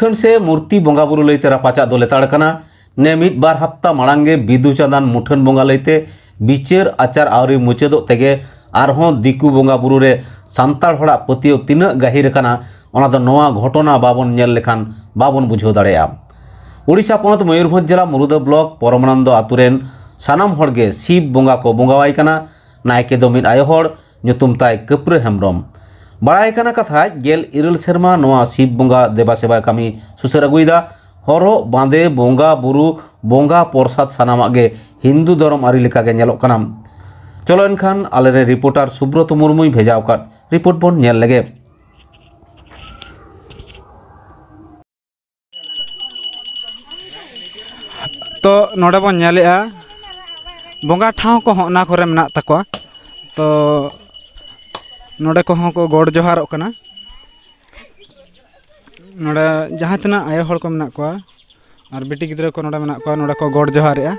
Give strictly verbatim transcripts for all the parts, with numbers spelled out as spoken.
ᱢᱩᱴᱷᱟᱹᱱ ᱥᱮ ᱢᱩᱨᱛᱤ ᱵᱚᱸᱜᱟ ᱵᱩᱨᱩ ᱞᱟᱹᱭᱛᱮ ᱨᱟᱯᱟᱪᱟᱜ ᱫᱚ ᱞᱮᱛᱟᱲ ᱠᱟᱱᱟ᱾ ᱱᱮ ᱢᱤᱫ ᱵᱟᱨ ᱦᱟᱯᱛᱟ ᱢᱟᱲᱟᱝ ᱜᱮ ᱵᱤᱫᱩ ᱪᱟᱸᱫᱟᱱ ᱢᱩᱴᱷᱟᱹᱱ ᱵᱚᱸᱜᱟ ᱞᱟᱹᱭᱛᱮ ᱵᱤᱪᱟᱹᱨ ᱟᱪᱟᱨ ᱟᱹᱣᱨᱤ ᱢᱩᱪᱟᱹᱫᱚᱜ ᱛᱮᱜᱮ ᱟᱨᱦᱚᱸ ᱫᱤᱠᱩ ᱵᱚᱸᱜᱟ ᱵᱩᱨᱩ ᱨᱮ ᱥᱟᱱᱛᱟᱲ ᱦᱚᱲᱟᱜ ᱯᱟᱹᱛᱭᱟᱹᱣ ᱛᱤᱱᱟᱹᱜ ᱜᱟᱹᱦᱤᱨ ᱟᱠᱟᱱᱟ, ᱚᱱᱟ ᱫᱚ ᱱᱚᱣᱟ ᱜᱷᱚᱴᱚᱱᱟ ᱵᱟᱵᱚᱱ ᱧᱮᱞ ᱞᱮᱠᱷᱟᱱ ᱵᱟᱵᱚᱱ ᱵᱩᱡᱷᱟᱹᱣ ᱫᱟᱲᱮᱭᱟᱜᱼᱟ᱾ ᱳᱰᱤᱥᱟ ᱯᱚᱱᱚᱛ ᱢᱚᱭᱩᱨᱵᱷᱚᱸᱡᱽ ᱡᱮᱞᱟ ᱢᱩᱨᱩᱫᱟ ᱵᱞᱚᱠ ᱯᱚᱨᱚᱢᱟᱱᱚᱱᱫᱚ ᱟᱛᱳ ᱨᱮᱱ ᱥᱟᱱᱟᱢ ᱦᱚᱲ ᱜᱮ ᱥᱤᱵ ᱵᱚᱸᱜᱟ ᱠᱚ ᱵᱚᱸᱜᱟᱣᱟᱭ ᱠᱟᱱᱟ᱾ ᱱᱟᱭᱠᱮ ᱫᱚ ᱢᱤᱫ ᱟᱭᱳ ᱦᱚᱲ, ᱧᱩᱛᱩᱢ ᱛᱟᱭ ᱠᱟᱹᱯᱨᱟᱹ ᱦᱮᱢᱵᱨᱚᱢ᱾ ᱵᱟᱲᱟᱭ ᱠᱟᱱᱟ ᱠᱟᱛᱷᱟ, ᱜᱮᱞ ᱤᱨᱟᱹᱞ ᱥᱮᱨᱢᱟ ᱱᱚᱣᱟ ᱥᱤᱵ ᱵᱚᱸᱜᱟ ᱫᱮᱵᱟ ᱥᱮᱵᱟ ᱠᱟᱹᱢᱤ ᱥᱩᱥᱟᱹᱨ ᱟᱹᱜᱩᱭᱮᱫᱟ᱾ ᱦᱚᱨᱚᱜ ᱵᱟᱸᱫᱮ, ᱵᱚᱸᱜᱟ ᱵᱩᱨᱩ, ᱵᱚᱸᱜᱟ ᱯᱨᱚᱥᱟᱫ ᱥᱟᱱᱟᱢᱟᱜ ᱜᱮ ᱦᱤᱱᱫᱩ ᱫᱷᱚᱨᱚᱢ ᱟᱹᱨᱤ ᱞᱮᱠᱟᱜᱮ ᱧᱮᱞᱚᱜ ᱠᱟᱱᱟ᱾ ᱪᱚᱞᱚ ᱮᱱᱠᱷᱟᱱ ᱟᱞᱮᱨᱮᱱ ᱨᱤᱯᱳᱨᱴᱟᱨ ᱥᱩᱵᱨᱚᱛ ᱢᱩᱨᱢᱩᱭ ᱵᱷᱮᱡᱟ ᱟᱠᱟᱫ ᱨᱤᱯᱳᱨᱴ ᱵᱚᱱ ᱧᱮᱞ ᱞᱮᱜᱮ᱾ ᱛᱚ ᱱᱚᱰᱮ ᱵᱚᱱ ᱧᱮᱞᱮᱜᱼᱟ, ᱵᱚᱸᱜᱟ ᱴᱷᱟᱶ ᱠᱚᱦᱚᱸ ᱚᱱᱟ ᱠᱚᱨᱮ ᱢᱮᱱᱟᱜ ᱛᱟᱠᱚᱣᱟ᱾ ᱛᱚ ᱱᱚᱰᱮ ᱠᱚᱦᱚᱸ ᱠᱚ ᱜᱚᱰ ᱡᱚᱦᱟᱨᱚᱜ ᱠᱟᱱᱟ᱾ ᱱᱚᱰᱮ ᱡᱟᱦᱟᱸ ᱛᱤᱱᱟᱹᱜ ᱟᱭᱳ ᱦᱚᱲ ᱠᱚ ᱢᱮᱱᱟᱜ ᱠᱚᱣᱟ ᱟᱨ ᱵᱤᱴᱤ ᱜᱤᱫᱽᱨᱟᱹ ᱠᱚ ᱱᱚᱰᱮ ᱢᱮᱱᱟᱜ ᱠᱚᱣᱟ, ᱱᱚᱰᱮ ᱠᱚ ᱜᱚᱰ ᱡᱚᱦᱟᱨᱮᱜᱼᱟ᱾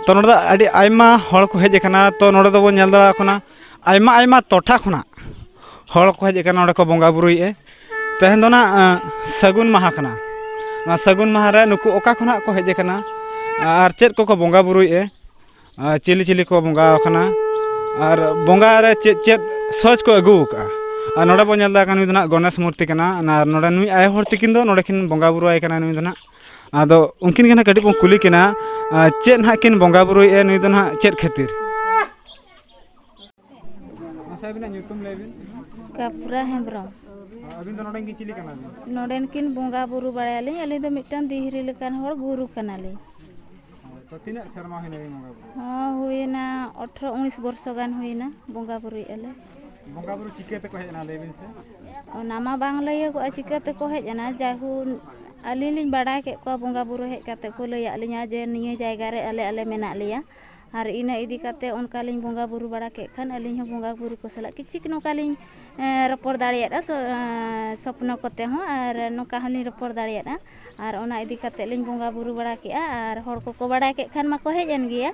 ᱛᱚ ᱱᱚᱰᱮ ᱫᱚ ᱟᱹᱰᱤ ᱟᱭᱢᱟ ᱦᱚᱲ ᱠᱚ ᱦᱮᱡ ᱟᱠᱟᱱᱟ᱾ ᱛᱚ ᱱᱚᱰᱮ ᱫᱚᱵᱚᱱ ᱧᱮᱞ ᱫᱟᱲᱮᱭᱟᱜ ᱠᱟᱱᱟ, ᱟᱭᱢᱟ ᱟᱭᱢᱟ ᱴᱚᱴᱷᱟ ᱠᱷᱚᱱᱟᱜ ᱦᱚᱲ ᱠᱚ ᱦᱮᱡ ᱟᱠᱟᱱᱟ, ᱱᱚᱰᱮ ᱠᱚ ᱵᱚᱸᱜᱟ ᱵᱩᱨᱩᱭᱮᱫᱼᱟ᱾ ᱛᱮᱦᱮᱧ ᱫᱚ ᱱᱟᱜ, ᱮᱸ, ᱥᱟᱹᱜᱩᱱ ᱢᱟᱦᱟ ᱠᱟᱱᱟ᱾ ᱱᱚᱣᱟ ᱥᱟᱹᱜᱩᱱ ᱢᱟᱦᱟ ᱨᱮ ᱱᱩᱠᱩ ᱚᱠᱟ ᱠᱷᱚᱱᱟᱜ ᱠᱚ ᱦᱮᱡ ᱟᱠᱟᱱᱟ ᱟᱨ ᱪᱮᱫ ᱠᱚᱠᱚ ᱵᱚᱸᱜᱟ ᱵᱩᱨᱩᱭᱮᱫᱼᱟ, ᱟᱨ ᱪᱤᱞᱤ ᱪᱤᱞᱤ ᱠᱚ ᱵᱚᱸᱜᱟ ᱟᱠᱟᱱᱟ, ᱟᱨ ᱵᱚᱸᱜᱟ ᱨᱮ ᱪᱮᱫ ᱪᱮᱫ ᱥᱚᱡᱽ ᱠᱚ ᱟᱹᱜᱩ ᱟᱠᱟᱫᱼᱟ᱾ ᱟᱨ ᱱᱚᱰᱮ ᱵᱚᱱ ᱧᱮᱞ ᱮᱫᱟ, ᱱᱩᱭ ᱫᱚ ᱱᱟᱜ ᱜᱚᱱᱮᱥ ᱢᱩᱨᱛᱤ ᱠᱟᱱᱟ᱾ ᱟᱨ ᱱᱚᱰᱮ ᱱᱩᱭ ᱟᱭᱳ ᱦᱚᱲ ᱛᱤᱠᱤᱱ ᱫᱚ ᱱᱚᱰᱮ ᱠᱤᱱ ᱵᱚᱸᱜᱟ ᱵᱩᱨᱩ ᱟᱭ ᱠᱟᱱᱟ ᱱᱩᱭ ᱫᱚ ᱱᱟᱜ᱾ ᱟᱫᱚ ᱩᱱᱠᱤᱱ ᱜᱮ ᱱᱟᱜ ᱠᱟᱹᱴᱤᱡ ᱵᱚᱱ ᱠᱩᱞᱤ ᱠᱤᱱᱟ, ᱟᱨ ᱪᱮᱫ ᱱᱟᱜ ᱠᱤᱱ ᱵᱚᱸᱜᱟ ᱵᱩᱨᱩᱭᱮᱫᱼᱟ ᱱᱩᱭ ᱫᱚ ᱱᱟᱜ, ᱪᱮᱫ ᱠᱷᱟᱹᱛᱤᱨ? ᱢᱟᱥᱮ ᱟᱹᱵᱤᱱᱟᱜ ᱧᱩᱛᱩᱢ ᱞᱟᱹᱭ ᱵᱤᱱ᱾ ᱠᱟᱯᱩᱨᱟ ᱦᱮᱢᱵᱨᱚᱢ᱾ ᱟᱹᱵᱤᱱ ᱫᱚ ᱱᱚᱰᱮᱱ ᱠᱤᱱ ᱪᱤᱞᱤ ᱠᱟᱱᱟ ᱵᱤᱱ? ᱱᱚᱰᱮᱱ ᱠᱤᱱ ᱵᱚᱸᱜᱟ ᱵᱩᱨᱩ ᱵᱟᱲᱟᱭᱟᱞᱤᱧ᱾ ᱟᱹᱞᱤᱧ ᱫᱚ ᱢᱤᱫᱴᱟᱝ ᱫᱤᱦᱨᱤ ᱞᱮᱠᱟᱱ ᱦᱚᱲ, ᱜᱩᱨᱩ ᱠᱟᱱᱟᱞᱤᱧ᱾ ᱛᱚ ᱛᱤᱱᱟᱹᱜ ᱥᱮᱨᱢᱟ ᱦᱩᱭᱱᱟ ᱵᱤᱱ ᱵᱚᱸᱜᱟ ᱵᱩᱨᱩ? ᱦᱚᱸ, ᱦᱩᱭᱱᱟ ᱟᱴᱷᱨᱚ ᱩᱱᱤᱥ ᱵᱚᱨᱥᱚ ᱜᱟᱱ ᱦᱩᱭᱱᱟ ᱵᱚᱸᱜᱟ ᱵᱩᱨᱩᱭᱮᱫᱼᱟ ᱞᱮ᱾ ᱵᱚᱸᱜᱟ ᱵᱩᱨᱩ ᱪᱤᱠᱟᱹ ᱛᱮᱠᱚ ᱦᱮᱡ ᱮᱱᱟ, ᱞᱟᱹᱭ ᱵᱤᱱ ᱥᱮ? ᱚᱱᱟ ᱢᱟ ᱵᱟᱝ ᱞᱟᱹᱭᱟᱹᱜᱚᱜᱼᱟ ᱪᱤᱠᱟᱹ ᱛᱮᱠᱚ ᱦᱮᱡ ᱮᱱᱟ᱾ ᱡᱟᱭᱦᱳᱠ, ᱟᱹᱞᱤᱧ ᱞᱤᱧ ᱵᱟᱲᱟᱭ ᱠᱮᱫ ᱠᱚᱣᱟ, ᱵᱚᱸᱜᱟ ᱵᱩᱨᱩ ᱦᱮᱡ ᱠᱟᱛᱮ ᱠᱚ ᱞᱟᱹᱭᱟᱫ ᱞᱤᱧᱟ ᱡᱮ ᱱᱤᱭᱟᱹ ᱡᱟᱭᱜᱟ ᱨᱮ ᱟᱞᱮ, ᱟᱞᱮ ᱢᱮᱱᱟᱜ ᱞᱮᱭᱟ᱾ ᱟᱨ ᱤᱱᱟᱹ ᱤᱫᱤ ᱠᱟᱛᱮ ᱚᱱᱠᱟ ᱞᱤᱧ ᱵᱚᱸᱜᱟ ᱵᱩᱨᱩ ᱵᱟᱲᱟ ᱠᱮᱫ ᱠᱷᱟᱱ ᱟᱹᱞᱤᱧ ᱦᱚᱸ ᱵᱚᱸᱜᱟ ᱵᱩᱨᱩ ᱠᱚ ᱥᱟᱞᱟᱜ ᱠᱤᱪᱷᱤᱠ ᱱᱚᱝᱠᱟ ᱞᱤᱧ, ᱮᱸ, ᱨᱚᱯᱚᱲ ᱫᱟᱲᱮᱭᱟᱫᱼᱟ, ᱥᱚ-, ᱮᱸ, ᱥᱚᱯᱱᱚ ᱠᱚᱛᱮ ᱦᱚᱸ, ᱟᱨ ᱱᱚᱝᱠᱟ ᱦᱚᱸᱞᱤᱧ ᱨᱚᱯᱚᱲ ᱫᱟᱲᱮᱭᱟᱫᱼᱟ᱾ ᱟᱨ ᱚᱱᱟ ᱤᱫᱤ ᱠᱟᱛᱮ ᱞᱤᱧ ᱵᱚᱸᱜᱟ ᱵᱩᱨᱩ ᱵᱟᱲᱟ ᱠᱮᱫᱼᱟ᱾ ᱟᱨ ᱦᱚᱲ ᱠᱚᱠᱚ ᱵᱟᱲᱟᱭ ᱠᱮᱫ ᱠᱷᱟᱱ ᱢᱟᱠᱚ ᱦᱮᱡ ᱮᱱ ᱜᱮᱭᱟ᱾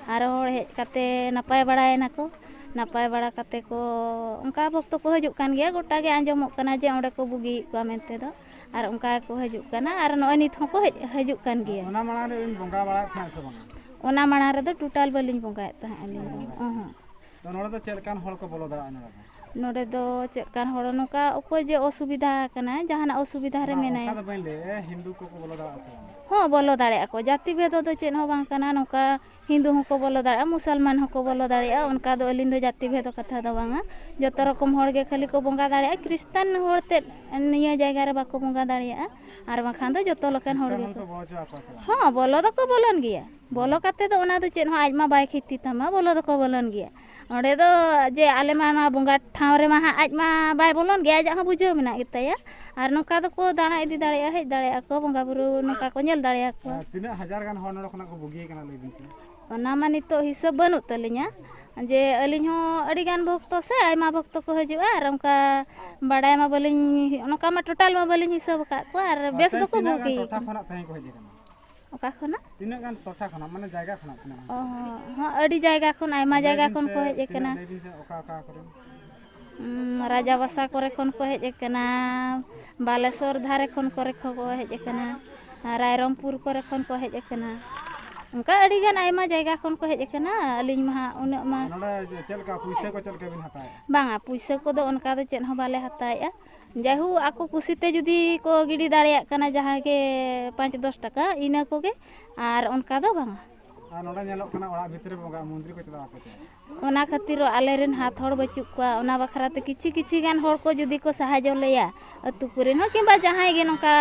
ᱟᱨ ᱦᱚᱲ ᱦᱮᱡ ᱠᱟᱛᱮ ᱱᱟᱯᱟᱭ ᱵᱟᱲᱟᱭᱮᱱᱟ ᱠᱚ᱾ ᱱᱟᱯᱟᱭ ᱵᱟᱲᱟ ᱠᱟᱛᱮ ᱠᱚ, ᱚᱱᱠᱟ ᱵᱷᱚᱠᱛᱚ ᱠᱚ ᱦᱤᱡᱩᱜ ᱠᱟᱱ ᱜᱮᱭᱟ, ᱜᱚᱴᱟ ᱜᱮ ᱟᱸᱡᱚᱢᱚᱜ ᱠᱟᱱᱟ ᱡᱮ ᱚᱸᱰᱮ ᱠᱚ ᱵᱩᱜᱤᱭᱮᱫ ᱠᱚᱣᱟ ᱢᱮᱱᱛᱮ ᱫᱚ, ᱟᱨ ᱚᱱᱠᱟ ᱜᱮᱠᱚ ᱦᱤᱡᱩᱜ ᱠᱟᱱᱟ, ᱟᱨ ᱱᱚᱜᱼᱚᱭ ᱱᱤᱛ ᱦᱚᱸᱠᱚ ᱦᱮᱡ, ᱦᱤᱡᱩᱜ ᱠᱟᱱ ᱜᱮᱭᱟ᱾ ᱚᱱᱟ ᱢᱟᱲᱟᱝ ᱨᱮ ᱵᱤᱱ ᱵᱚᱸᱜᱟ ᱵᱟᱲᱟᱭᱮᱫ ᱛᱟᱦᱮᱸᱫ ᱥᱮ ᱵᱟᱝᱟ? ᱚᱱᱟ ᱢᱟᱲᱟᱝ ᱨᱮᱫᱚ ᱴᱳᱴᱟᱞ ᱵᱟᱹᱞᱤᱧ ᱵᱚᱸᱜᱟᱭᱮᱫ ᱛᱟᱦᱮᱸᱫ ᱟᱹᱞᱤᱧ ᱫᱚ᱾ ᱚᱦᱚᱸ᱾ ᱛᱚ, ᱱᱚᱰᱮ ᱫᱚ ᱪᱮᱫ ᱞᱮᱠᱟᱱ ᱦᱚᱲ ᱠᱚ ᱵᱚᱞᱚ ᱫᱟᱲᱮᱭᱟᱜᱼᱟ ᱱᱚᱰᱮ ᱫᱚ? ᱱᱚᱰᱮ ᱫᱚ ᱪᱮᱫ ᱞᱮᱠᱟᱱ ᱦᱚᱲ, ᱱᱚᱝᱠᱟ ᱚᱠᱚᱭ ᱡᱮ ᱚᱥᱩᱵᱤᱫᱷᱟ ᱟᱠᱟᱱᱟᱭ, ᱡᱟᱦᱟᱱᱟᱜ ᱚᱥᱩᱵᱤᱫᱷᱟ ᱨᱮ ᱵᱟᱝ, ᱢᱮᱱᱟᱭᱟ᱾ ᱚᱱᱠᱟ ᱫᱚ ᱵᱟᱹᱧ ᱞᱟᱹᱭᱮᱫᱼᱟ, ᱦᱤᱱᱫᱩ ᱠᱚᱠᱚ ᱵᱚᱞᱚ ᱫᱟᱲᱮᱭᱟᱜᱼᱟ ᱥᱮ ᱵᱟᱝ? ᱦᱚᱸ, ᱵᱚᱞᱚ ᱫᱟᱲᱮᱭᱟᱜᱼᱟ ᱠᱚ, ᱡᱟᱹᱛᱤ ᱵᱷᱮᱫ ᱫᱚ ᱪᱮᱫ ᱦᱚᱸ ᱵᱟᱝ ᱠᱟᱱᱟ᱾ ᱱᱚᱝᱠᱟ ᱦᱤᱱᱫᱩ ᱦᱚᱸᱠᱚ ᱵᱚᱞᱚ ᱫᱟᱲᱮᱭᱟᱜᱼᱟ, ᱢᱩᱥᱚᱞᱢᱟᱱ ᱦᱚᱸᱠᱚ ᱵᱚᱞᱚ ᱫᱟᱲᱮᱭᱟᱜᱼᱟ, ᱚᱱᱠᱟ ᱫᱚ ᱟᱹᱞᱤᱧ ᱫᱚ ᱡᱟᱹᱛᱤ ᱵᱷᱮᱫ ᱠᱟᱛᱷᱟ ᱫᱚ ᱵᱟᱝᱟ᱾ ᱡᱚᱛᱚ ᱨᱚᱠᱚᱢ ᱦᱚᱲ ᱜᱮ ᱠᱷᱟᱹᱞᱤ ᱠᱚ ᱵᱚᱸᱜᱟ ᱫᱟᱲᱮᱭᱟᱜᱼᱟ, ᱠᱷᱨᱤᱥᱴᱟᱱ ᱦᱚᱲ ᱛᱮᱫ ᱱᱤᱭᱟᱹ ᱡᱟᱭᱜᱟ ᱨᱮ ᱵᱟᱠᱚ ᱵᱚᱸᱜᱟ ᱫᱟᱲᱮᱭᱟᱜᱼᱟ, ᱟᱨ ᱵᱟᱝᱠᱷᱟᱱ ᱫᱚ ᱡᱚᱛᱚ ᱞᱮᱠᱟᱱ ᱦᱚᱲ ᱠᱷᱨᱤᱥᱴᱟᱱ ᱜᱮᱠᱚ᱾ ᱦᱚᱸᱠᱚ ᱵᱚᱞᱚ ᱦᱚᱪᱚ ᱟᱠᱚᱣᱟ ᱥᱮ ᱵᱟᱝ? ᱦᱚᱸ, ᱵᱚᱞᱚ ᱫᱚᱠᱚ ᱵᱚᱞᱚᱱ ᱜᱮᱭᱟ᱾ ᱵᱚᱞᱚ ᱠᱟᱛᱮ ᱫᱚ ᱚᱱᱟ ᱫᱚ ᱪᱮᱫ ᱦᱚᱸ ᱟᱡ ᱢᱟ ᱵᱟᱭ ᱠᱷᱮᱛᱤ ᱛᱟᱢᱟ, ᱵᱚᱞᱚ ᱫᱚᱠᱚ ᱵᱚᱞᱚᱱ ᱜᱮᱭᱟ᱾ ᱚᱸᱰᱮ ᱫᱚ ᱡᱮ ᱟᱞᱮ ᱢᱟ ᱱᱚᱣᱟ ᱵᱚᱸᱜᱟ ᱴᱷᱟᱶ ᱨᱮᱢᱟ ᱦᱟᱸᱜ ᱟᱡ ᱢᱟ ᱵᱟᱭ ᱵᱚᱞᱚᱱ ᱜᱮᱭᱟ, ᱟᱡᱟᱜ ᱦᱚᱸ ᱵᱩᱡᱷᱟᱹᱣ ᱢᱮᱱᱟᱜ ᱜᱮᱛᱟᱭᱟ᱾ ᱟᱨ ᱱᱚᱝᱠᱟ ᱫᱚᱠᱚ ᱫᱟᱬᱟ ᱤᱫᱤ ᱫᱟᱲᱮᱭᱟᱜᱼᱟ, ᱦᱮᱡ ᱫᱟᱲᱮᱭᱟᱜᱼᱟ ᱠᱚ, ᱵᱚᱸᱜᱟ ᱵᱩᱨᱩ ᱱᱚᱝᱠᱟ ᱠᱚ ᱧᱮᱞ ᱫᱟᱲᱮᱭᱟᱠᱚᱣᱟ᱾ ᱟᱨ ᱛᱤᱱᱟᱹᱜ ᱦᱟᱡᱟᱨ ᱜᱟᱱ ᱦᱚᱲ ᱱᱚᱰᱮ ᱠᱷᱚᱱᱟᱜ ᱠᱚ ᱵᱩᱜᱤ ᱟᱠᱟᱱᱟ, ᱞᱟᱹᱭ ᱵᱤᱱ ᱥᱮ? ᱚᱱᱟ ᱢᱟ ᱱᱤᱛᱚᱜ ᱦᱤᱥᱟᱹᱵ ᱵᱟᱹᱱᱩᱜ ᱛᱟᱹᱞᱤᱧᱟ, ᱡᱮ ᱟᱹᱞᱤᱧ ᱦᱚᱸ ᱟᱹᱰᱤ ᱜᱟᱱ ᱵᱷᱚᱠᱛᱚ ᱥᱮ ᱟᱭᱢᱟ ᱵᱷᱚᱠᱛᱚ ᱠᱚ ᱦᱤᱡᱩᱜᱼᱟ, ᱟᱨ ᱚᱱᱠᱟ ᱵᱟᱰᱟᱭ ᱢᱟ ᱵᱟᱹᱞᱤᱧ, ᱚᱱᱠᱟ ᱢᱟ ᱴᱳᱴᱟᱞ ᱢᱟ ᱵᱟᱹᱞᱤᱧ ᱦᱤᱥᱟᱹᱵ ᱟᱠᱟᱫ ᱠᱚᱣᱟ, ᱟᱨ ᱵᱮᱥ ᱟᱯᱮ ᱫᱚᱠᱚ ᱛᱤᱱᱟᱹᱜ ᱜᱟᱱ ᱵᱩᱜᱤ ᱴᱚᱴᱷᱟ ᱟᱠᱟᱱᱟ᱾ ᱠᱷᱚᱱᱟᱜ ᱛᱮᱦᱮᱧ ᱠᱚ ᱦᱮᱡ ᱟᱠᱟᱱᱟ? ᱚᱠᱟ ᱠᱷᱚᱱᱟᱜ? ᱛᱤᱱᱟᱹᱜ ᱜᱟᱱ ᱴᱚᱴᱷᱟ ᱠᱷᱚᱱᱟᱜ, ᱢᱟᱱᱮ ᱡᱟᱭᱜᱟ ᱠᱷᱚᱱᱟᱜ ᱛᱤᱱᱟᱹᱜ ᱜᱟᱱ? ᱚ ᱦᱚᱸ, ᱦᱚᱸ, ᱟᱹᱰᱤ ᱡᱟᱭᱜᱟ ᱠᱷᱚᱱ, ᱟᱭᱢᱟ ᱞᱟᱹᱭ ᱡᱟᱭᱜᱟ ᱵᱤᱱ ᱠᱷᱚᱱ ᱥᱮ ᱠᱚ ᱦᱮᱡ ᱛᱤᱱᱟᱹᱜ, ᱟᱠᱟᱱᱟ᱾ ᱞᱟᱹᱭ ᱵᱤᱱ ᱥᱮ ᱚᱠᱟ ᱚᱠᱟ ᱠᱚᱨᱮ? ᱩᱸ, ᱨᱟᱡᱟᱵᱟᱥᱟ ᱠᱚᱨᱮ ᱠᱷᱚᱱ ᱠᱚ ᱦᱮᱡ ᱟᱠᱟᱱᱟ, ᱵᱟᱞᱮᱥᱚᱨ ᱫᱷᱟᱨᱮ ᱠᱷᱚᱱ ᱠᱚᱨᱮ ᱠᱷᱚᱱ ᱠᱚ ᱦᱮᱡ ᱟᱠᱟᱱᱟ, ᱨᱟᱭᱨᱚᱝᱯᱩᱨ ᱠᱚᱨᱮ ᱠᱷᱚᱱ ᱠᱚ ᱦᱮᱡ ᱟᱠᱟᱱᱟ᱾ ᱚᱱᱠᱟ ᱟᱹᱰᱤ ᱜᱟᱱ ᱟᱭᱢᱟ ᱡᱟᱭᱜᱟ ᱠᱷᱚᱱ ᱠᱚ ᱦᱮᱡ ᱟᱠᱟᱱᱟ᱾ ᱟᱹᱞᱤᱧ ᱢᱟ ᱦᱟᱸᱜ ᱩᱱᱟᱹᱜ ᱢᱟ᱾ ᱱᱚᱰᱮ ᱪᱮᱫ ᱞᱮᱠᱟ ᱯᱩᱭᱥᱟᱹ ᱠᱚ ᱪᱮᱫ ᱞᱮᱠᱟ ᱵᱤᱱ ᱦᱟᱛᱟᱣᱮᱫᱼᱟ? ᱵᱟᱝᱟ, ᱯᱩᱭᱥᱟᱹ ᱠᱚᱫᱚ ᱚᱱᱠᱟ ᱫᱚ ᱪᱮᱫ ᱦᱚᱸ ᱵᱟᱞᱮ ᱦᱟᱛᱟᱣᱮᱫᱼᱟ᱾ ᱡᱟᱭᱦᱳᱠ, ᱟᱠᱚ ᱠᱩᱥᱤᱛᱮ ᱡᱩᱫᱤ ᱠᱚ ᱜᱤᱰᱤ ᱫᱟᱲᱮᱭᱟᱜ ᱠᱟᱱᱟ ᱡᱟᱦᱟᱸᱭ ᱜᱮ ᱯᱟᱸᱪ ᱫᱚᱥ ᱴᱟᱠᱟ, ᱤᱱᱟᱹ ᱠᱚᱜᱮ, ᱟᱨ ᱚᱱᱠᱟ ᱫᱚ ᱵᱟᱝᱟ᱾ ᱟᱨ ᱱᱚᱰᱮ ᱧᱮᱞᱚᱜ ᱠᱟᱱᱟ ᱚᱲᱟᱜ ᱵᱷᱤᱛᱨᱤ ᱨᱮ ᱵᱚᱸᱜᱟ ᱢᱚᱱᱫᱤᱨ ᱠᱚ ᱪᱟᱞᱟᱣ ᱟᱠᱚ ᱪᱮ? ᱚᱱᱟ ᱠᱷᱟᱹᱛᱤᱨ ᱟᱞᱮᱨᱮᱱ ᱦᱟᱛ ᱦᱚᱲ ᱵᱟᱹᱪᱩᱜ ᱠᱚᱣᱟ, ᱚᱱᱟ ᱵᱟᱠᱷᱨᱟ ᱛᱮ ᱠᱤᱪᱷᱤ ᱠᱤᱪᱷᱤ ᱜᱟᱱ ᱦᱚᱲ ᱠᱚ ᱡᱩᱫᱤ ᱠᱚ ᱥᱟᱦᱟᱡᱽᱡᱚ ᱞᱮᱭᱟ, ᱟᱹᱛᱩ ᱠᱚᱨᱮᱱ ᱦᱚᱸ ᱠᱤᱝᱵᱟ ᱡᱟᱦᱟᱸᱭ ᱜᱮ ᱱᱚᱝᱠᱟ,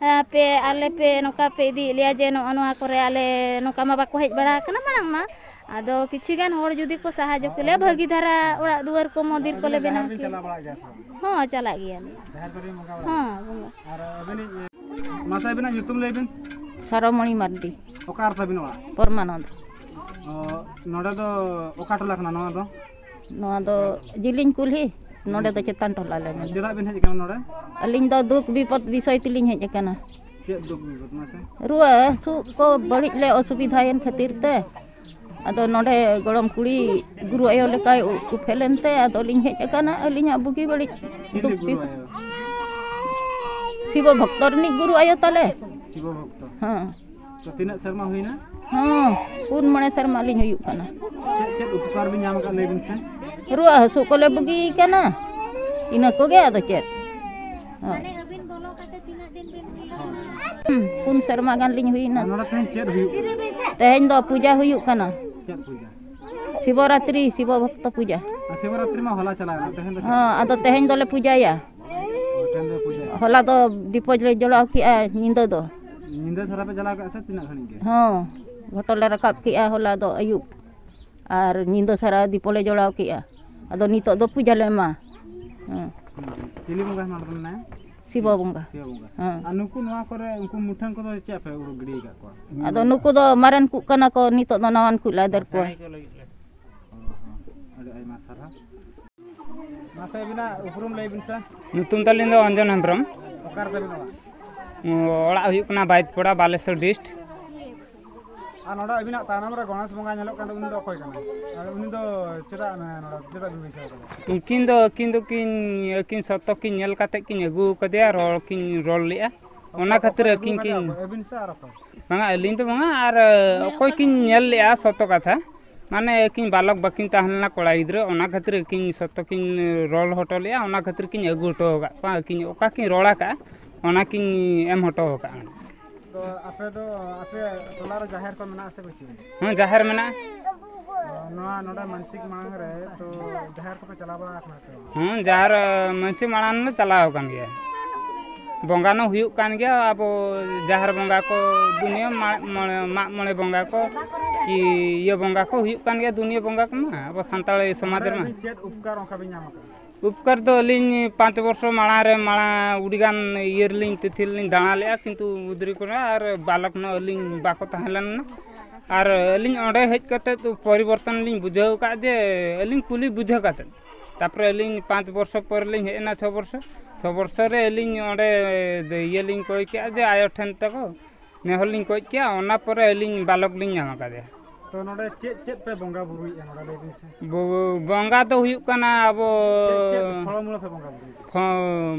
ᱮ, ᱯᱮ, ᱟᱞᱮ ᱯᱮ ᱱᱚᱝᱠᱟ ᱯᱮ ᱤᱫᱤᱭᱮᱫ ᱞᱮᱭᱟ ᱡᱮ ᱱᱚᱜᱼᱚ ᱱᱚᱣᱟ ᱠᱚᱨᱮ ᱟᱞᱮ ᱱᱚᱝᱠᱟ ᱢᱟ ᱵᱟᱠᱚ ᱦᱮᱡ ᱵᱟᱲᱟ ᱟᱠᱟᱱᱟ ᱢᱟᱲᱟᱝ ᱢᱟ, ᱟᱫᱚ ᱠᱤᱪᱷᱤ ᱜᱟᱱ ᱦᱚᱲ ᱡᱩᱫᱤ ᱠᱚ ᱥᱟᱦᱟᱡᱽᱡᱚ ᱠᱮᱞᱮᱭᱟ, ᱵᱷᱟᱹᱜᱤ ᱫᱷᱟᱨᱟ ᱚᱲᱟᱜ ᱫᱩᱣᱟᱹᱨ ᱠᱚ ᱢᱚᱱᱫᱤᱨ ᱠᱚᱞᱮ ᱵᱮᱱᱟᱣ ᱠᱮᱭᱟ᱾ ᱪᱟᱞᱟᱣ ᱵᱟᱲᱟᱜ ᱜᱮᱭᱟ ᱥᱮ ᱵᱟᱝ? ᱦᱚᱸ, ᱪᱟᱞᱟᱜ ᱜᱮᱭᱟᱞᱮ᱾ ᱡᱟᱦᱮᱨ ᱠᱚᱨᱮ ᱵᱚᱸᱜᱟ ᱵᱟᱲᱟ? ᱦᱚᱸ, ᱵᱚᱸᱜᱟ᱾ ᱟᱨ ᱟᱹᱵᱤᱱᱤᱡ, ᱢᱟᱥᱮ ᱟᱹᱵᱤᱱᱟᱜ ᱧᱩᱛᱩᱢ ᱞᱟᱹᱭ ᱵᱤᱱ᱾ ᱥᱟᱨᱚᱢᱚᱬᱤ ᱢᱟᱨᱰᱤ᱾ ᱚᱠᱟ ᱨᱮ ᱛᱟᱵᱤᱱ ᱚᱲᱟᱜ? ᱯᱚᱨᱢᱟᱱᱚᱱᱫ᱾ ᱚ, ᱱᱚᱰᱮ ᱫᱚ ᱚᱠᱟ ᱴᱚᱞᱟ ᱠᱟᱱᱟ ᱱᱚᱣᱟ ᱫᱚ? ᱱᱚᱣᱟ ᱫᱚ ᱡᱤᱞᱤᱧ ᱠᱩᱞᱦᱤ, ᱱᱚᱰᱮ ᱫᱚ ᱪᱮᱛᱟᱱ ᱴᱚᱞᱟ ᱞᱮ ᱢᱮᱱᱟ᱾ ᱪᱮᱫᱟᱜ ᱵᱤᱱ ᱦᱮᱡ ᱟᱠᱟᱱᱟ ᱱᱚᱰᱮ? ᱟᱹᱞᱤᱧ ᱫᱚ ᱫᱩᱠ ᱵᱤᱯᱚᱫ ᱵᱤᱥᱚᱭ ᱛᱮᱞᱤᱧ ᱦᱮᱡ ᱟᱠᱟᱱᱟ᱾ ᱪᱮᱫ ᱫᱩᱠ ᱵᱤᱯᱚᱫ ᱢᱟᱥᱮ? ᱨᱩᱣᱟᱹ ᱦᱟᱹᱥᱩ ᱠᱚ ᱵᱟᱹᱲᱤᱡ ᱞᱮ ᱚᱥᱩᱵᱤᱫᱷᱟᱭᱮᱱ ᱠᱷᱟᱹᱛᱤᱨ ᱛᱮ᱾ ᱟᱫᱚ ᱱᱚᱰᱮ ᱜᱚᱲᱚᱢ ᱠᱩᱲᱤ ᱜᱩᱨᱩ ᱟᱭᱳ ᱞᱮᱠᱟᱭ ᱩᱯᱮᱞ ᱮᱱᱛᱮ ᱟᱫᱚ ᱞᱤᱧ ᱦᱮᱡ ᱟᱠᱟᱱᱟ ᱟᱹᱞᱤᱧᱟᱜ ᱵᱩᱜᱤ ᱵᱟᱹᱲᱤᱡ ᱫᱩᱠ ᱵᱤᱯᱚᱫ᱾ ᱥᱤᱵᱚ ᱵᱷᱚᱠᱛᱚ ᱨᱤᱱᱤᱡ ᱜᱩᱨᱩ ᱟᱭᱳ ᱛᱟᱞᱮ᱾ ᱥᱤᱵᱚ ᱵᱷᱚᱠᱛᱚ᱾ ᱦᱮᱸ᱾ ᱛᱚ, ᱛᱤᱱᱟᱹᱜ ᱥᱮᱨᱢᱟ ᱦᱩᱭᱱᱟ? ᱦᱮᱸ, ᱯᱩᱱ ᱢᱚᱬᱮ ᱥᱮᱨᱢᱟ ᱞᱤᱧ ᱦᱩᱭᱩᱜ ᱠᱟᱱᱟ᱾ ᱪᱮᱫ ᱪᱮᱫ ᱩᱯᱚᱠᱟᱨ ᱵᱤᱱ ᱧᱟᱢ ᱟᱠᱟᱫ, ᱞᱟᱹᱭ ᱵᱤᱱ ᱥᱮ? ᱨᱩᱣᱟᱹ ᱦᱟᱹᱥᱩ ᱠᱚᱞᱮ ᱵᱩᱜᱤ ᱠᱟᱱᱟ, ᱤᱱᱟᱹ ᱠᱚᱜᱮ, ᱟᱫᱚ ᱪᱮᱫ? ᱦᱳᱭ᱾ ᱦᱩᱸ, ᱯᱩᱱ ᱥᱮᱨᱢᱟ ᱜᱟᱱ ᱞᱤᱧ ᱦᱩᱭᱱᱟ᱾ ᱟᱨ ᱱᱚᱰᱮ ᱛᱮᱦᱮᱧ ᱪᱮᱫ ᱦᱩᱭᱩᱜ ᱠᱟᱱᱟ? ᱛᱮᱦᱮᱧ ᱫᱚ ᱯᱩᱡᱟ ᱦᱩᱭᱩᱜ ᱠᱟᱱᱟ᱾ ᱪᱮᱫ ᱯᱩᱡᱟ? ᱥᱤᱵᱚᱨᱟᱛᱨᱤ, ᱥᱤᱵᱚ ᱵᱷᱚᱠᱛᱚ ᱯᱩᱡᱟ᱾ ᱟᱨ ᱥᱤᱵᱚᱨᱟᱛᱨᱤ ᱢᱟ ᱦᱚᱞᱟ ᱪᱟᱞᱟᱣ ᱮᱱᱟ, ᱛᱮᱦᱮᱧ ᱫᱚ ᱪᱮᱫ? ᱦᱚᱸ, ᱟᱫᱚ ᱛᱮᱦᱮᱧ ᱫᱚᱞᱮ ᱯᱩᱡᱟᱭᱟ᱾ ᱚ, ᱛᱮᱦᱮᱧ ᱫᱚ ᱯᱩᱡᱟ᱾ ᱦᱚᱞᱟ ᱫᱚ ᱫᱤᱯᱚᱡ ᱞᱮ ᱡᱚᱲᱟᱣ ᱠᱮᱜᱼᱟ ᱧᱤᱫᱟᱹ ᱫᱚ᱾ ᱧᱤᱫᱟᱹ ᱥᱟᱨᱟ ᱯᱮ ᱡᱟᱞᱟᱣ ᱠᱮᱜᱼᱟ ᱥᱮ ᱛᱤᱱᱟᱹᱜ ᱜᱷᱟᱹᱲᱤᱡ ᱜᱮ? ᱦᱚᱸ, ᱜᱷᱚᱴᱚ ᱞᱮ ᱨᱟᱠᱟᱵ ᱠᱮᱜᱼᱟ ᱦᱚᱞᱟ ᱫᱚ ᱟᱹᱭᱩᱵ᱾ ᱟᱨ ᱧᱤᱫᱟᱹ ᱥᱟᱨᱟ ᱫᱤᱯᱚ ᱞᱮ ᱡᱚᱲᱟᱣ ᱠᱮᱜᱼᱟ᱾ ᱟᱫᱚ ᱱᱤᱛᱚᱜ ᱫᱚ ᱯᱩᱡᱟ ᱞᱮ ᱮᱢᱟ᱾ ᱦᱮᱸ᱾ ᱪᱤᱞᱤ ᱵᱚᱸᱜᱟ ᱱᱚᱰᱮ ᱫᱚ ᱢᱮᱱᱟᱭᱟ? ᱥᱤᱵᱚ ᱵᱚᱸᱜᱟ᱾ ᱥᱤᱵᱚ ᱵᱚᱸᱜᱟ᱾ ᱦᱮᱸ᱾ ᱟᱨ ᱱᱩᱠᱩ ᱱᱚᱣᱟ ᱠᱚᱨᱮ ᱩᱱᱠᱩ ᱢᱩᱴᱷᱟᱹᱱ ᱠᱚᱫᱚ ᱪᱮᱫ ᱯᱮ ᱩᱰᱩᱠ ᱜᱤᱰᱤ ᱟᱠᱟᱫ ᱠᱚᱣᱟ? ᱟᱫᱚ ᱱᱩᱠᱩ ᱫᱚ ᱢᱟᱨᱮᱱ ᱠᱚ ᱠᱟᱱᱟ ᱠᱚ, ᱱᱤᱛᱚᱜ ᱫᱚ ᱱᱟᱣᱟᱱ ᱠᱚ ᱞᱮ ᱟᱫᱮᱨ ᱠᱚᱣᱟ᱾ ᱚ, ᱦᱚᱸ᱾ ᱟᱹᱰᱤ ᱟᱭᱢᱟ ᱥᱟᱨᱦᱟᱣ᱾ ᱢᱟᱥᱮ ᱟᱹᱵᱤᱱᱟᱜ ᱩᱯᱨᱩᱢ ᱞᱟᱹᱭ ᱵᱤᱱ ᱥᱮ? ᱧᱩᱛᱩᱢ ᱛᱟᱹᱞᱤᱧ ᱫᱚ ᱚᱧᱡᱚᱱ ᱦᱮᱢᱵᱨᱚᱢ᱾ ᱚᱠᱟ ᱨᱮ ᱛᱟᱹᱵᱤᱱ ᱚᱲᱟᱜ? ᱚᱲᱟᱜ ᱦᱩᱭᱩᱜ ᱠᱟᱱᱟ ᱵᱟᱭᱤᱛᱯᱟᱲᱟ, ᱵᱟᱞᱮᱥᱚᱨ ᱰᱤᱥᱴ᱾ ᱟᱨ ᱱᱚᱰᱮ ᱟᱹᱵᱤᱱᱟᱜ ᱛᱟᱭᱱᱚᱢ ᱨᱮ ᱜᱚᱬᱮᱥ ᱵᱚᱸᱜᱟ ᱧᱮᱞᱚᱜ ᱠᱟᱱ ᱫᱚ, ᱩᱱᱤ ᱫᱚ ᱚᱠᱚᱭ ᱠᱟᱱᱟᱭ? ᱟᱨ ᱩᱱᱤ ᱫᱚ ᱪᱮᱫᱟᱜ, ᱢᱟᱱᱮ, ᱱᱚᱰᱮ ᱪᱮᱫᱟᱜ ᱵᱤᱱ ᱵᱟᱹᱭᱥᱟᱹᱣ ᱠᱟᱫᱟ? ᱩᱱᱠᱤᱱ ᱫᱚ, ᱟᱹᱠᱤᱱ ᱫᱚᱠᱤᱱ, ᱟᱹᱠᱤᱱ ᱥᱚᱛᱚ ᱠᱤᱱ ᱧᱮᱞ ᱠᱟᱛᱮ ᱠᱤᱱ ᱟᱹᱜᱩ ᱟᱠᱟᱫᱮᱭᱟ, ᱨᱚᱲ ᱠᱤᱱ ᱨᱚᱲ ᱞᱮᱜᱼᱟ, ᱚᱱᱟ ᱠᱷᱟᱹᱛᱤᱨ ᱚᱠᱚᱭ ᱟᱹᱠᱤᱱ ᱟᱹᱜᱩ ᱠᱤᱱ ᱟᱠᱟᱫᱮᱭᱟ? ᱟᱹᱵᱤᱱ ᱥᱮ ᱟᱨ ᱚᱠᱚᱭ? ᱵᱟᱝᱟ, ᱟᱹᱞᱤᱧ ᱫᱚ ᱵᱟᱝᱟ, ᱟᱨ ᱚᱠᱚᱭ ᱠᱤᱱ ᱧᱮᱞ ᱞᱮᱜᱼᱟ, ᱥᱚᱛᱚ ᱠᱟᱛᱷᱟ, ᱢᱟᱱᱮ, ᱟᱹᱠᱤᱱ ᱵᱟᱞᱚᱠ ᱵᱟᱹᱠᱤᱱ ᱛᱟᱦᱮᱸ ᱞᱮᱱᱟ, ᱠᱚᱲᱟ ᱜᱤᱫᱽᱨᱟᱹ, ᱚᱱᱟ ᱠᱷᱟᱹᱛᱤᱨ ᱟᱹᱠᱤᱱ ᱥᱚᱛᱚ ᱠᱤᱱ ᱨᱚᱲ ᱦᱚᱴᱚ ᱞᱮᱜᱼᱟ, ᱚᱱᱟ ᱠᱷᱟᱹᱛᱤᱨ ᱠᱤᱱ ᱟᱹᱜᱩ ᱦᱚᱴᱚ ᱟᱠᱟᱫ ᱠᱚᱣᱟ᱾ ᱟᱹᱠᱤᱱ ᱚᱠᱟ ᱠᱤᱱ ᱨᱚᱲ ᱟᱠᱟᱫᱼᱟ, ᱚᱱᱟ ᱠᱤᱱ ᱮᱢ ᱦᱚᱴᱚ ᱟᱠᱟᱫᱼᱟ᱾ ᱛᱚ, ᱟᱯᱮ ᱫᱚ, ᱟᱯᱮ ᱴᱚᱞᱟ ᱨᱮ ᱡᱟᱦᱮᱨ ᱠᱚ ᱢᱮᱱᱟᱜᱼᱟ ᱥᱮ ᱵᱟᱹᱪᱩᱜ? ᱦᱮᱸ, ᱡᱟᱦᱮᱨ ᱢᱮᱱᱟᱜᱼᱟ᱾ ᱱᱚᱣᱟ ᱱᱚᱰᱮ ᱢᱟᱱᱥᱤᱠ ᱢᱟᱲᱟᱝ ᱨᱮ, ᱛᱚ, ᱡᱟᱦᱮᱨ ᱠᱚᱯᱮ ᱪᱟᱞᱟᱣ ᱵᱟᱲᱟ ᱟᱠᱟᱱᱟ ᱥᱮ ᱵᱟᱝ? ᱦᱮᱸ, ᱡᱟᱦᱮᱨ, ᱢᱟᱹᱡᱷᱤ ᱢᱟᱲᱟᱝ ᱞᱮ ᱪᱟᱞᱟᱣ ᱟᱠᱟᱱ ᱜᱮᱭᱟ᱾ ᱵᱚᱸᱜᱟ ᱱᱚ ᱦᱩᱭᱩᱜ ᱠᱟᱱ ᱜᱮᱭᱟ, ᱟᱵᱚ ᱡᱟᱦᱮᱨ ᱵᱚᱸᱜᱟ ᱠᱚ, ᱫᱩᱱᱤᱭᱟᱹ ᱢᱟᱜ ᱢᱚᱬᱮ, ᱢᱟᱜ ᱢᱚᱬᱮ ᱵᱚᱸᱜᱟ ᱠᱚ, ᱠᱤ ᱤᱭᱟᱹ ᱵᱚᱸᱜᱟ ᱠᱚ ᱦᱩᱭᱩᱜ ᱠᱟᱱ ᱜᱮᱭᱟ, ᱫᱩᱱᱤᱭᱟᱹ ᱵᱚᱸᱜᱟ ᱠᱚᱢᱟ ᱟᱵᱚ ᱥᱟᱱᱛᱟᱲ ᱥᱚᱢᱟᱡᱽ ᱱᱚᱰᱮ ᱨᱮᱢᱟ᱾ ᱟᱹᱵᱤᱱ ᱪᱮᱫ ᱩᱯᱠᱟᱨ ᱚᱱᱠᱟ ᱵᱤᱱ ᱧᱟᱢ ᱟᱠᱟᱫᱟ? ᱩᱯᱠᱟᱨ ᱫᱚ ᱟᱹᱞᱤᱧ ᱯᱟᱸᱪ ᱵᱚᱨᱥᱚ ᱢᱟᱲᱟᱝ ᱨᱮ, ᱢᱟᱲᱟᱝ ᱟᱹᱰᱤᱜᱟᱱ ᱤᱭᱟᱹ ᱨᱮᱞᱤᱧ, ᱛᱤᱛᱷᱤ ᱨᱮᱞᱤᱧ ᱫᱟᱬᱟ ᱞᱮᱜᱼᱟ, ᱠᱤᱱᱛᱩ ᱜᱤᱫᱽᱨᱟᱹ ᱠᱚᱨᱮ ᱟᱨ ᱵᱟᱞᱚᱠ ᱱᱚ ᱟᱹᱞᱤᱧ ᱵᱟᱠᱚ ᱛᱟᱦᱮᱸ ᱞᱮᱱᱟ᱾ ᱟᱨ ᱟᱹᱞᱤᱧ ᱚᱸᱰᱮ ᱦᱮᱡ ᱠᱟᱛᱮᱫ ᱯᱚᱨᱤᱵᱚᱨᱛᱚᱱ ᱞᱤᱧ ᱵᱩᱡᱷᱟᱹᱣ ᱟᱠᱟᱫ ᱡᱮ ᱟᱹᱞᱤᱧ ᱠᱩᱞᱤ ᱵᱩᱡᱷᱟᱹᱣ ᱠᱟᱛᱮᱫ, ᱛᱟᱨᱯᱚᱨᱮ ᱟᱹᱞᱤᱧ ᱯᱟᱸᱪ ᱵᱚᱨᱥᱚ ᱯᱚᱨᱮ ᱞᱤᱧ ᱦᱮᱡ ᱮᱱᱟ, ᱪᱷᱚ ᱵᱚᱨᱥᱚ᱾ ᱪᱷᱚ ᱵᱚᱨᱥᱚ ᱨᱮ ᱟᱹᱞᱤᱧ ᱚᱸᱰᱮ ᱤᱭᱟᱹ ᱞᱤᱧ ᱠᱚᱭ ᱠᱮᱜᱼᱟ ᱡᱮ ᱟᱭᱳ ᱴᱷᱮᱱ ᱛᱟᱠᱚ ᱱᱮᱦᱚᱨ ᱞᱤᱧ ᱠᱚᱭ ᱠᱮᱜᱼᱟ, ᱚᱱᱟ ᱯᱚᱨᱮ ᱟᱹᱞᱤᱧ ᱵᱟᱞᱚᱠ ᱞᱤᱧ ᱧᱟᱢ ᱟᱠᱟᱫᱮᱭᱟ᱾ ᱛᱚ ᱱᱚᱰᱮ ᱪᱮᱫ ᱪᱮᱫ ᱯᱮ ᱵᱚᱸᱜᱟ ᱵᱩᱨᱩᱭᱮᱫᱼᱟ ᱱᱚᱰᱮ, ᱞᱟᱹᱭ ᱵᱤᱱ ᱥᱮ? ᱵᱚ- ᱵᱚᱸᱜᱟ ᱫᱚ ᱦᱩᱭᱩᱜ ᱠᱟᱱᱟ ᱟᱵᱚ ᱪᱮᱫ ᱪᱮᱫ ᱯᱷᱚᱞᱚᱢᱩᱞ ᱯᱮ ᱵᱚᱸᱜᱟ ᱵᱩᱨᱩᱭᱮᱫᱼᱟ? ᱯᱷᱚ-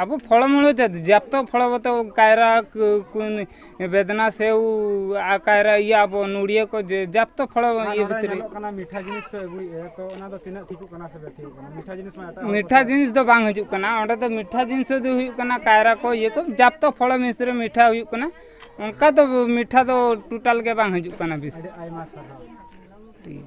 ᱟᱵᱚ ᱯᱷᱚᱞᱚᱢᱩᱞ ᱡᱟ- ᱡᱟᱯᱛᱚ ᱯᱷᱚᱞ ᱵᱚᱞᱛᱮ ᱠᱟᱭᱨᱟ, ᱠᱩ- ᱠᱩ- ᱵᱮᱫᱽᱱᱟ, ᱥᱮᱣ, ᱟᱨ ᱠᱟᱭᱨᱟ, ᱤᱭᱟᱹ, ᱟᱵᱚ ᱱᱚᱲᱤᱭᱟᱹ ᱠᱚ ᱡᱮ ᱡᱟᱯᱛᱚ ᱯᱷᱚᱞ ᱟᱨ ᱤᱭᱟᱹ ᱱᱚᱰᱮ ᱵᱷᱤᱛᱨᱤ᱾ ᱧᱮᱞᱚᱜ ᱠᱟᱱᱟ ᱢᱤᱴᱷᱟ ᱡᱤᱱᱤᱥ ᱯᱮ ᱟᱹᱜᱩᱭᱮᱫᱼᱟ, ᱛᱚ ᱚᱱᱟ ᱫᱚ ᱛᱤᱱᱟᱹᱜ ᱴᱷᱤᱠᱚᱜ ᱠᱟᱱᱟ ᱥᱮ ᱵᱮ ᱴᱷᱤᱠᱚᱜ ᱠᱟᱱᱟ? ᱢᱤᱴᱷᱟ ᱡᱤᱱᱤᱥ ᱢᱟ ᱮᱴᱟᱜ ᱦᱚᱲ ᱠᱚ ᱢᱤᱴᱷᱟ ᱡᱤᱱᱤᱥ ᱫᱚ ᱵᱟᱝ ᱦᱤᱡᱩᱜ ᱠᱟᱱᱟ᱾ ᱚᱸᱰᱮ ᱫᱚ ᱢᱤᱴᱷᱟ ᱡᱤᱱᱤᱥ ᱫᱚ ᱦᱩᱭᱩᱜ ᱠᱟᱱᱟ ᱠᱟᱭᱨᱟ ᱠᱚ, ᱤᱭᱟᱹ ᱠᱚ, ᱡᱟᱯᱛᱚ ᱯᱷᱚᱞ ᱢᱤᱥᱨᱮ ᱢᱤᱴᱷᱟ ᱦᱩᱭᱩᱜ ᱠᱟᱱᱟ᱾ ᱚᱱᱠᱟ ᱫᱚ ᱢᱤᱴᱷᱟ ᱫᱚ ᱴᱳᱴᱟᱞ ᱜᱮ ᱵᱟᱝ ᱦᱤᱡᱩᱜ ᱠᱟᱱᱟ ᱵᱮᱥ᱾ ᱟᱹᱰᱤ ᱟᱭᱢᱟ ᱥᱟᱨᱦᱟᱣ᱾ ᱴᱷᱤᱠ᱾